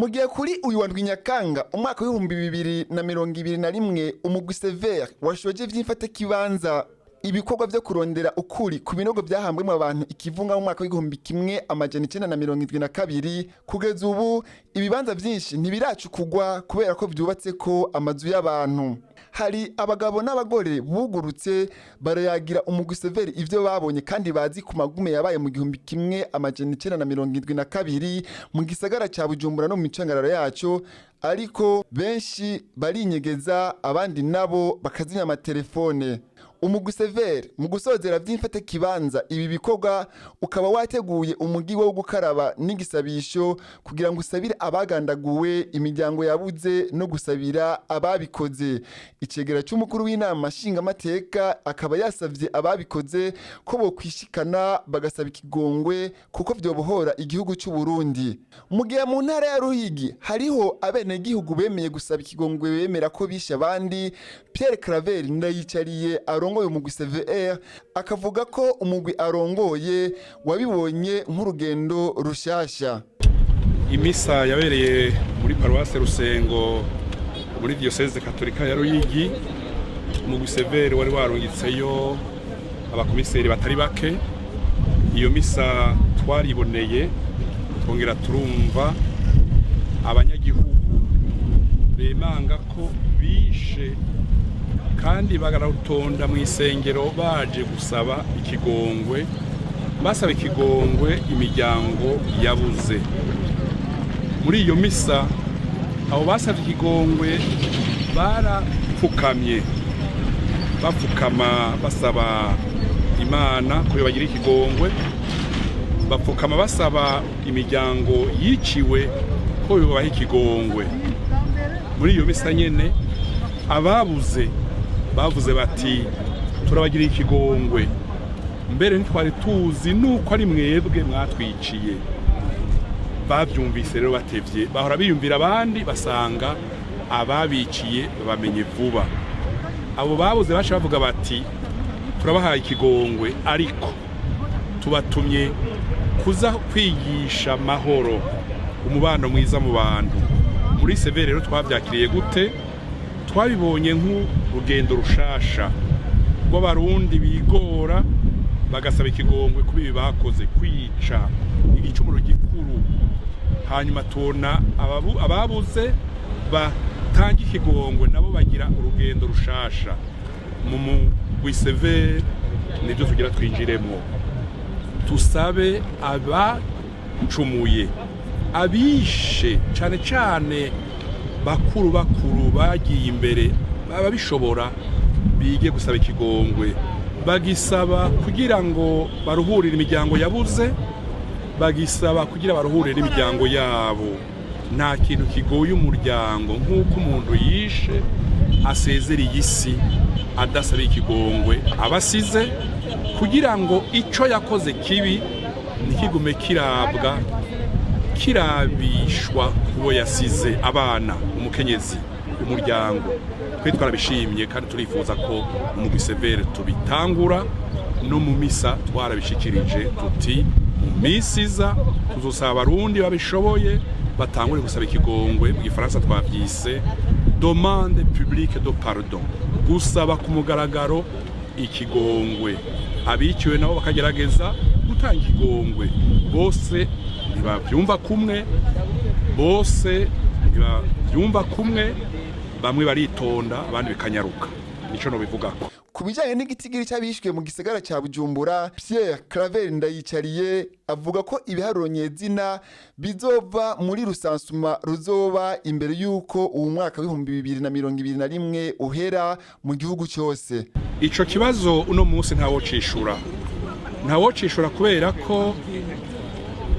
Mu gihe kuri uyu wa ndwi Nyakanga umwaka w'2021 umugwi CVR washoje vy'imfatakibanza ibikorwa vyo kurondera ukuri ku binogo vyahambwemwo abantu ikivunga mu mwaka w'1972, kugeza ubu ibibanza vyinshi ntibiracukugwa kubera ko vyubatseko amazu y'abantu. Hari abagabo n'abagore bugurutse barayagira umugwi CVR ivyo babonye kandi bazi ku magume yabaye mu 1972 mu gisagara ca Bujumbura no mu micangararo yaco, ariko benshi barinyegeza, abandi nabo bakazimya amatelefone. Umugwi CVR mu gusozera vy'imfatakibanza ibi bikorwa ukaba wateguye umugi wo gukaraba n'igisabisho kugira ngo usabire abagandaguwe, imiryango yabuze no gusabira ababikoze. Icegera c'umukuru w'inama nshingamateka akaba yasavye ababikoze ko bokwishikana bagasaba ikigongwe kuko vyobohora igihugu c'u Burundi. Mu gihe mu ntara ya Ruyigi hariho abenegihugu bemeye gusaba ikigongwe bemera ko bishe abandi, Pierre Claver Ndayicariye arongoye umugwi CVR akavuga ko umugwi arongoye wabibonye nk'urugendo rushasha. Imisa yabereye muri paruwase Rusengo muri diyoseze katolika ya Ruyigi, umugwi CVR wari warungitseyo abakomiseri batari bake. Iyo misa twariboneye, twongera turumva abanyagihugu bemanga ko bishe kandi bagarutonda mu isengero baje gusaba ikigongwe, basaba ikigongwe imiryango yabuze. Muri iyo misa abo basabye ikigongwe barapfukamye, bapfukama basaba Imana ko yobagira ikigongwe, bapfukama basaba imiryango yiciwe ko yobaha ikigongwe. Muri iyo misa nyene ababuze bavuze bati: "Turabagira ikigongwe, mbere ntitwari tuzi nuko ari mwebwe mwatwiciye." Bavyumvise rero batevye, bahora biyumvira abandi, basanga ababiciye babamenye vuba. Abo babuze baca bavuga bati: "Turabahaye ikigongwe, ariko tubatumye kuza kwigisha amahoro, umubano mwiza mu bantu." Muri CVR rero twavyakiriye gute? Twabibonye nk'urugendo rushasha rw'Abarundi bigora bagasaba ikigongwe kuri ibi bakoze, kwica, igicumuro gikuru. Hanyuma tubona ababuze batanga ikigongwe, nabo bagira urugendo rushasha. Mu mugwi CVR nibyo tugira twinjiremwo, tusabe abacumuye, abishe, cane cane bakuru bakuru bagiye imbere, baba bishobora bige gusaba ikigongwe, bagisaba kugira ngo baruhurire imiryango yabuze, bagisaba kugira baruhurire n'imiryango yabo. Nta kintu kigoye umuryango nk'uko umuntu yishe asezera iyi si adasaba ikigongwe abasize, kugira ngo ico yakoze kibi ntikigume kirabwa, kirabishwa kubo yasize, abana, umukenyezi, umuryango. Twe twarabishimye kandi turifuza ko umugwi CVR tubitangura. No mu misa twarabishikirije tuti: mu misi iza tuzosaba Abarundi babishoboye batangure gusaba ikigongwe. Mu gifaransa twavyise demande publique de pardon, gusaba ku mugaragaro ikigongwe. Abiciwe nabo bakagerageza gutanga ikigongwe. Bose ntibavyumva kumwe, bose ntibavyumva kumwe, bamwe baritonda, abandi bikanyaruka. Nico nobivugako. Ku bijyanye n'igitigiri cy'abishwe mu gisagara cya Bujumbura, Pierre Claver Ndayicariye avuga ko ibiharuro nyezina bizova muri recensement ruzoba imbere y'uko uwu mwaka w'2021 uhera mu gihugu cyose. Ico kibazo uno munsi ntawocishura, ntawocishura, kubera ko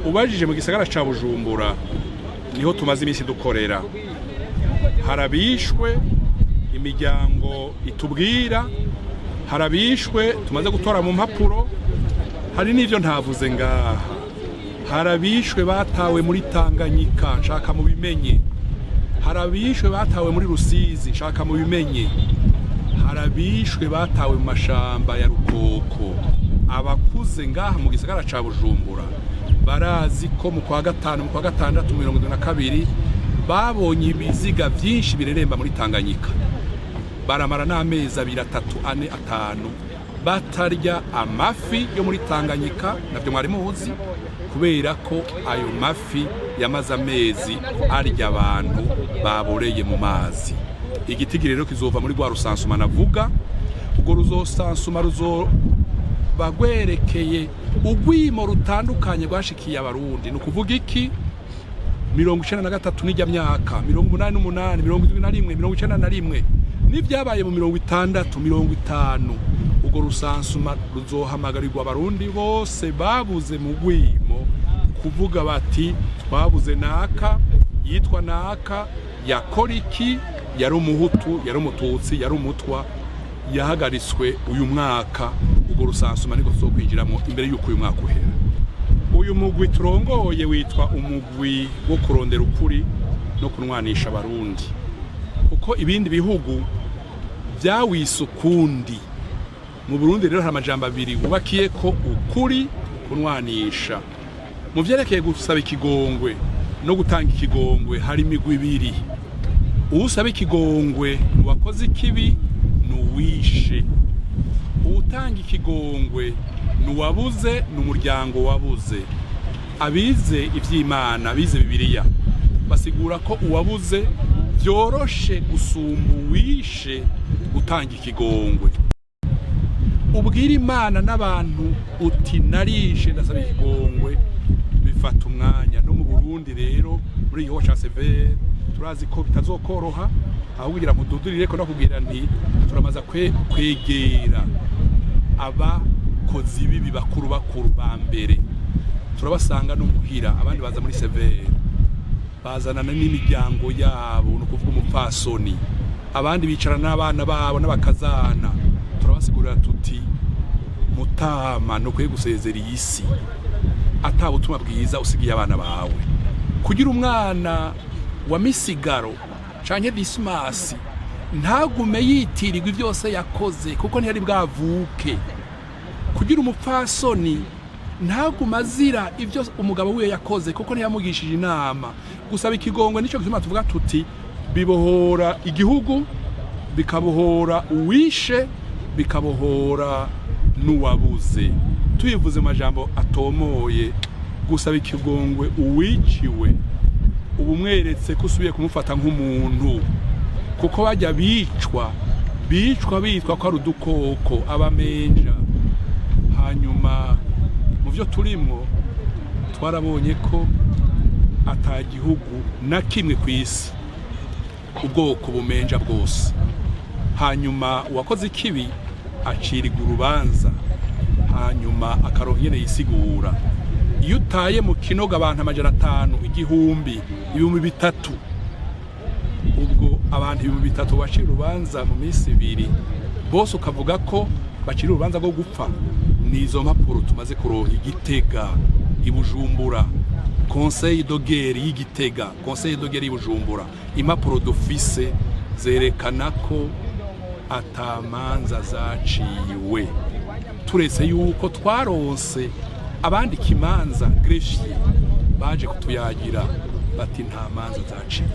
ubajije mu gisagara ca Bujumbura, niho tumaze iminsi dukorera, harabishwe imiryango itubwira, harabishwe tumaze gutora mu mpapuro, hari n'ivyo ntavuze ngaha. Harabishwe batawe muri Tanganyika, nshaka mu bimenye. Harabishwe batawe muri Rusizi, nshaka mu bimenye. Harabishwe batawe mu mashamba ya Rukoko. Abakuze ngaha mu gisagara ca Bujumbura barazi ko mu kwa gatanu, mu kwa gatandatu, 72. Babonye ibiziga byinshi bireremba muri Tanganyika, baramara n'amezi 2, 3, 4, 5 batarya amafi yo muri Tanganyika. Nabyo mwari muzi, kubera ko ayo mafi yamaze amezi arya abantu baboreye mu mazi. Igitigi rero kizova muri rwa rusansuma navuga. Ubwo ruzosansuma ruzoba rwerekeye urwimo rutandukanye rwashikiye Abarundi. Ni ukuvuga iki? 93 n'ijya myaka, 88, 71, 91, n'ibyabaye mu 60, 50. Ubwo rusansuma ruzohamagarirwa Abarundi bose babuze mu rwimo kuvuga bati: "Twabuze naka, yitwa naka, yakora iki, yari Umuhutu, yari Umututsi, yari Umutwa, yahagaritswe uyu mwaka." Ubwo rusansuma niko tuzokwinjiramo imbere y'uko uyu mwaka uhera. Uyu mugwi turongoye witwa umugwi wo kurondera ukuri no kunwanisha Abarundi, kuko ibindi bihugu byawise ukundi. Mu Burundi rero hari amajambo abiri wubakiye ko: ukuri, kunwanisha. Mu vyerekeye gusaba ikigongwe no gutanga ikigongwe, hari imigwi ibiri. Uwusaba ikigongwe ni uwakoze ikibi, ni uwishe. Uwutanga ikigongwe ni uwabuze, ni umuryango wabuze. Abize ivy'Imana, abize Bibiliya, basigura ko uwabuze vyoroshe gusumba uwishe gutanga ikigongwe. Ubwira Imana n'abantu uti: "Narishe, ndasaba ikigongwe", bifata umwanya. No mu Burundi rero, muri igihugu ca CVR, turazi ko bitazokoroha. Ahubwo kugira mududurire ko nakubwira nti turamaza kwegera abakozi bibi bakuru bakuru ba mbere, turabasanga no muhira. Abandi baza muri CVR, bazanana n'imiryango yabo, ni ukuvuga umupfasoni, abandi bicarana n'abana babo n'abakazana. Turabasigurira tuti: "Mutama, ntukwiye gusezera iyi si ata butumwa bwiza usigiye abana bawe." Kugira umwana wa Misigaro canke Disimasi ntagume yitirirwa ivyose yakoze, kuko ntiyari bwavuke. Kugira umupfasoni ntagume azira ibyo umugabo wiwe yakoze, kuko ntiyamugishije inama. Gusaba ikigongwe nicyo gituma tuvuga tuti bibohora igihugu, bikabohora uwishe, bikabohora n'uwabuze. Tubivuze mu majambo atomoye, gusaba ikigongwe uwiciwe uba umweretse ko usubiye kumufata nk'umuntu, kuko bajya bicwa, bicwa bitwa ko ari udukoko, abamenja. Hanyuma mu byo turimwo, twarabonye ko ata gihugu na kimwe ku isi ubwoko bumenja bwose. Hanyuma uwakoze ikibi acirwa urubanza, hanyuma akaronka ingene yisigura. Iyo utaye mu kinogo abantu 500, 1000, 3000, ubwo abantu 3000 bacira urubanza mu minsi 2 bose, ukavuga ko bacira urubanza rwo gupfa. Ni izo mpapuro tumaze kuronka Igitega, i Bujumbura, Conseil de guerre y'Igitega, Conseil de guerre y'Ibujumbura. Impapuro dufise zerekana ko atamanza zaciwe, turetse yuko twaronse abandika imanza, greffier, baje kutuyagira bati: "Nta manza zaciwe."